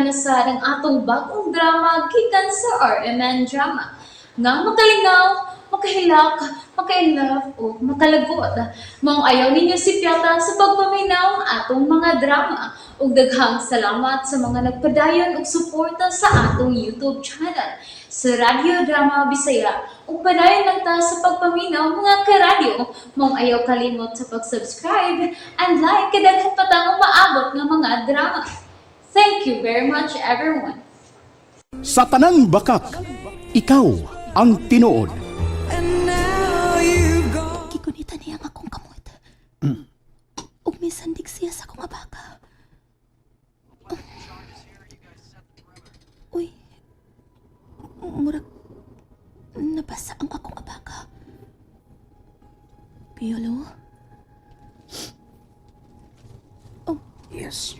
na sa ang atong bagong drama gikan sa RMN Drama. Nga makalingaw, makahilak, makainlove o makalagot. Maong ayaw ninyo si Piata sa pagpaminaw ang atong mga drama. Ug daghang salamat sa mga nagpadayon og suporta sa atong YouTube channel sa Radyo Drama Bisaya. Ug padayon lang ta sa pagpaminaw, mga karadyo. Maong ayaw kalimot sa pag-subscribe and like kay daghan pa tang umaabot nga mga drama. Thank you very much, everyone. Sa tanang bakak, ikaw ang tinuod. Gigunita niya ang akong kamot. Ug misandig siya sa akong abaka. Uy, murag nabasa ang akong abaka. Piolo? Oh, Yes.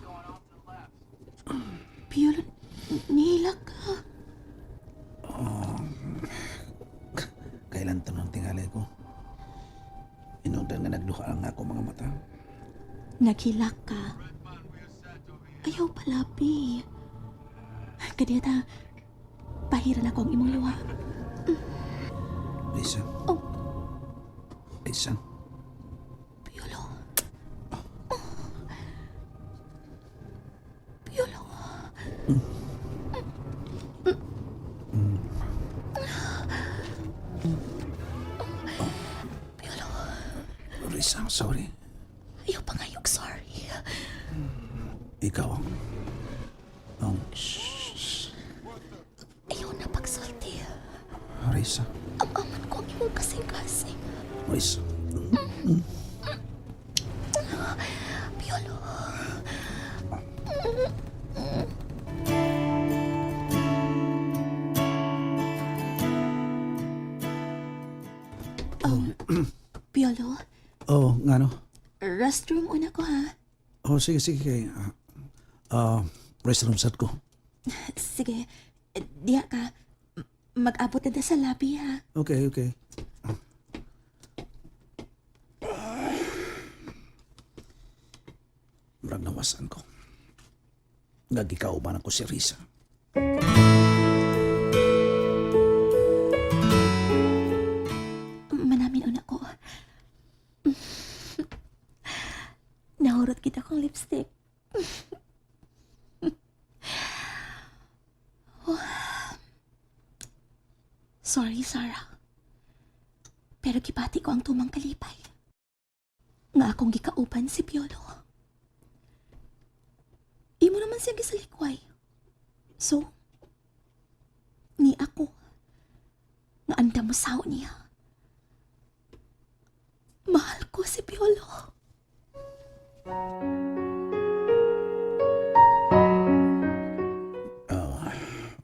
Piolo, nihilak ka. Kailan tanong tingali ko? Inudan nga nagduha ang ako mga mata. Naghilak ka. Ayaw palapi. Kadiyata, pahiran ako ang imong luha. Lisa. Oh. Lisa. Piolo. Piolo. Piolo. Lisa, sorry. Ayaw pa ngayog, sorry. Ikaw ang... Ang... Ayaw na pagsulti. Risa. Am-aman ko ang imong kasing-kasing. Risa. Piolo. Piolo, Oh, nga no? restroom una ko ha. Oh, sige, sige. Kay, restroom sad ko. Sige, diya ka. Mag-abot na sa lobby ha. Okay, okay. Murag nawasan ko. Nagikauban ako si Risa. Manamin una ko. Nahurot kita kong lipstick. Oh. Sorry, Sarah. Pero gibati ko ang tumang kalipay. Nga akong gikauban si Piolo. Imo naman siya gisalikway. So, ni ako. Nga andam mo sao niya. Mahal ko si Piolo.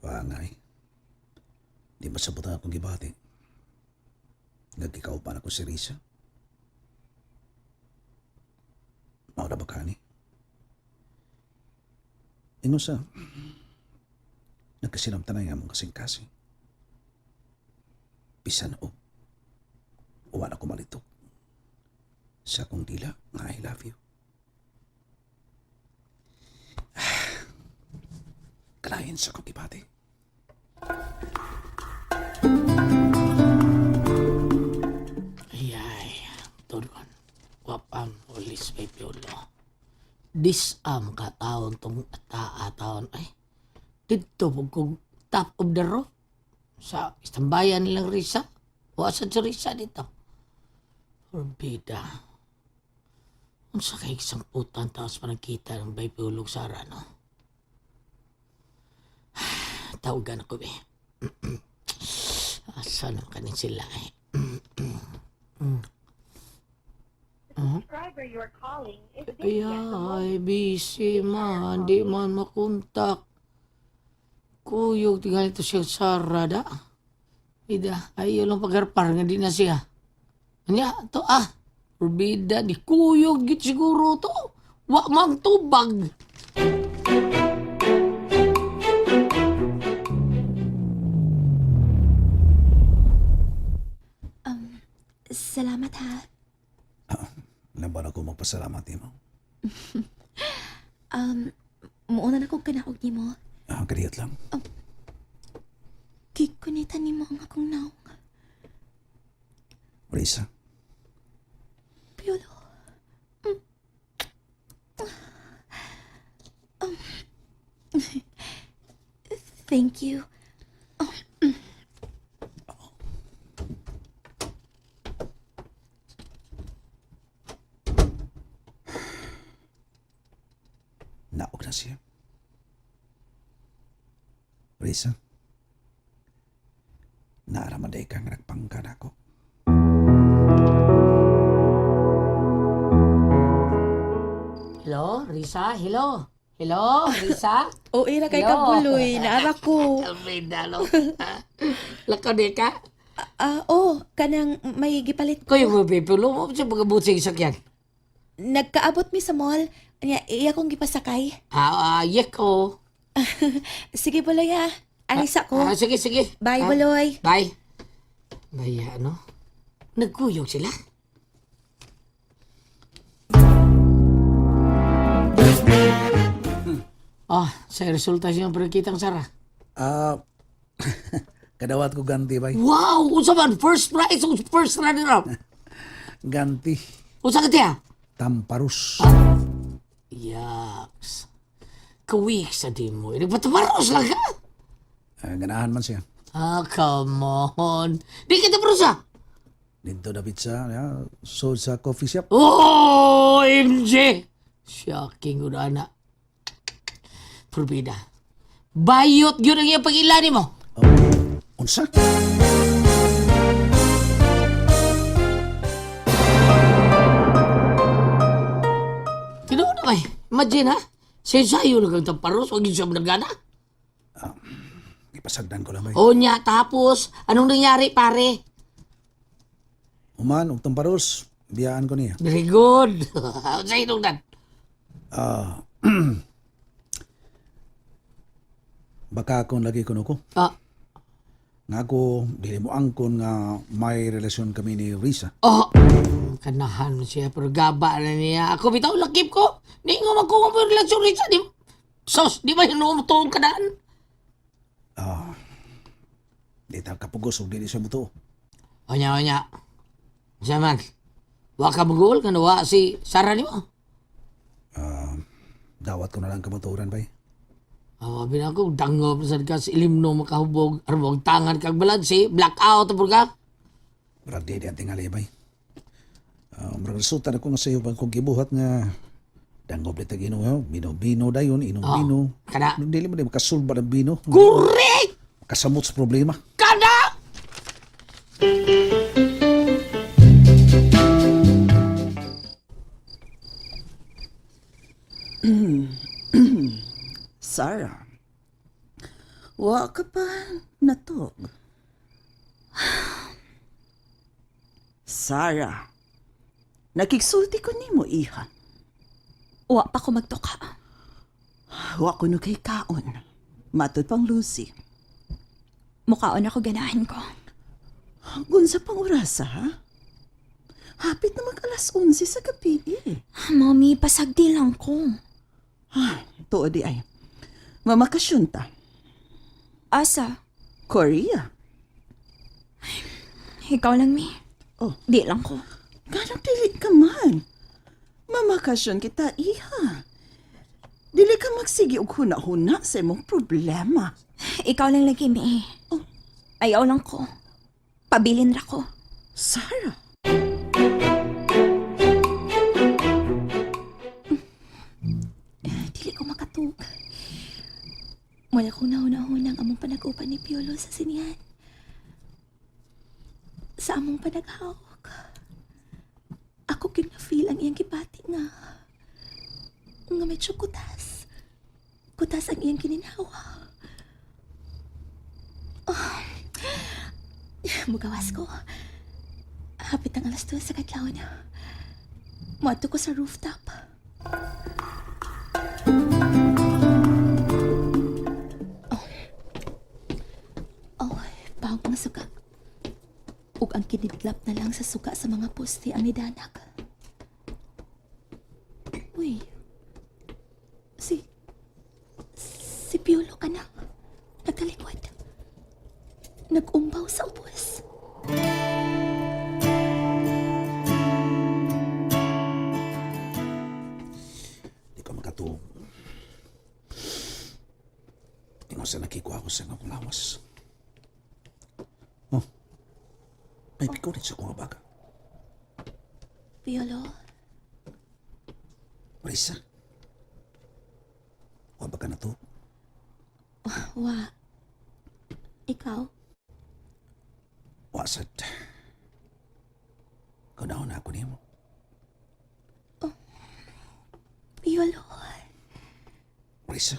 Wangay. Di ba sabot ang akong gibati? Nagkikauban ako si Risa. Mao na ba kani? Ingon sa, nagkasinamtanay nga mong kasing-kasing. Bisan og, uwan ako malito. Sa akong dila, nga I love you. Kalahin sa akong gibati. Ayay, turon. Wapam ulis kay Piolo. Disam ka taon tong ata taon ay. Dito po kong top of the roof sa istambayan nilang Risa. Wa sa si Risa dito. Orbida. Unsa kay isang putan taas pa nagkita ng bay Piolo Sara, no? Tawagan ako eh. Asa naman kanin sila eh. Subscriber you are calling is busy at the moment. Ay, busy man. Di man makontak. Kuyog, tingali to siya Sara da. Ida, ayaw lang pagarpar nga di na siya. Anya, to ah. Urbida, di kuyog git siguro to. Wa mang tubag. Salamat ha. Laban ako magpasalamat nimo. Muuna na kong kanaog nimo. Ah, kadiyot lang. Gikunita nimo ang akong naong. Risa, Piolo. Thank you. Naog na siya. Risa, naaraman day kang nagpangka na ako. Hello, Risa? Hello? Hello, Risa? Oo, ira kay Hello. kabuloy. Naara ko. Alvin, no? Lakaw di ka? Ah, oh, kanang may gipalit ko. Kuya mo, pipulo mo sa mga butsing sakyan. Nagkaabot mi sa mall. Nya, iya kong gipasakay. Ah, ah, yek ko. Sige, Buloy ha. Arisa ko. Ah, sige, sige. Bye, Ah, Buloy. Bye. Bye, ano? Nagkuyog sila. Ah, sa resulta siyang pagkitang Sara. Ah, kadawat ko ganti, bay. Wow! Unsa man? First prize o first runner-up? Ganti. Unsa ka tiya? Tamparus. Yaks. Kawik sa di mo. Nagpataparos lang ka. Ah, ganahan man siya. Ah, come on. Di kita parusa. Dito na pizza, ya, sold sa coffee shop. Oh, MJ! Shocking ko na, anak. Probida. Bayot yun ang iyang pag-ilani mo. Unsa? Tinuod na kay. Imagine ha? Sayo na kang tamparos, huwag yun siya managana. Ipasagdan ko lang, bay. O niya, tapos, anong nangyari pare? Human, og tamparus, biyaan ko niya. Very good. Sa inong Ah, baka akong lagi kuno ko. Ah, Nga ako, dili mo angkon nga may relasyon kami ni Risa. oh. Kanahan mo siya, pero gaba na niya. Ako bitaw, lakip ko. Di nga magkuha mo yung relasyon Risa. Di, sos, di ba yun tuong kanaan? Ah, di ta kapugos og dili siya mutuo. Onya, onya. Siya man. Wa ka magul, nga wa si Sarah ni mo. Ah, dawat ko na lang kamatuoran, bay. Awa, binako, dango, sad ka sa ilimno makahubog, arbog tangan kag balanse, blackout, apur ka. Murag di ang tingali, bay. Ah, murag resulta na ko nga sayo bang kung gibuhat nga dangob di tag ino, bino-bino dayon, inom-bino. Kana. Dili mo di makasulba ng bino. Correct! Kasamot sa problema. Kana! Sarah, wa ka pa natog. Sarah, nakigsulti ko nimo iha. Wa pa ko magtuka. Wa ko no kay kaon. Matod pang Lucy. Mukaon ako ganahan ko. Gunsa pang orasa, ha? Hapit na mag alas 11 sa gabi eh. Mommy, pasagdi lang ko. Tuod di ay. Mamakasyon ta. Asa? Korea. Ikaw lang, mi. Oh. Di lang ko. Ganong dili ka man. Mamakasyon kita, iha. Dili ka magsigi og huna-huna sa imong problema. Ikaw lang lagi, mi. Oh. Ayaw lang ko. Pabilin ra ko. Sarah. Dili ko makatug. Wala kong nahuna-hunang among panag-upan ni Piolo sa sinihan. Sa among panaghawak. Ako gyud na-feel ang iyang gibati nga. Nga medyo kutas. Kutas ang iyang kininhawa. Oh. Mugawas ko. Hapit ang alas 2 sa kadlawon. Moadto ko sa rooftop. Oh, bawang nga suka. Ug ang kinidlap na lang sa suka sa mga poste ang nidanak. Uy. Si... Si Si Piolo ka na. Nagtalikod. Nag-umbaw sa ubos. Di ko makatuog. Ingon sa nakikuha ko sa akong lawas. Oh, may pikulit sa akong baga. Piolo, Marisa, wa ba ka na to? wa. Ikaw? Wa sad. Kunaon na ako nimo. Piolo. Marisa.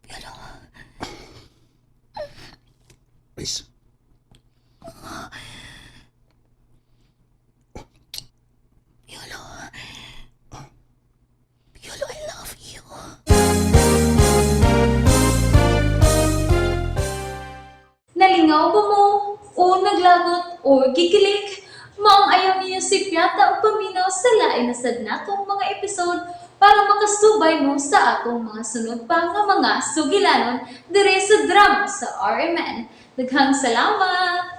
Piolo. Marisa. Piolo. Piolo, I love you. Nalingaw ba mo? O naglagot o gikilig? Maong ayaw niyo si Piata og paminaw sa lain na sad natong mga episode para makasubay mo sa atong mga sunod pa nga mga sugilanon dire sa drama sa RMN. Daghang salamat!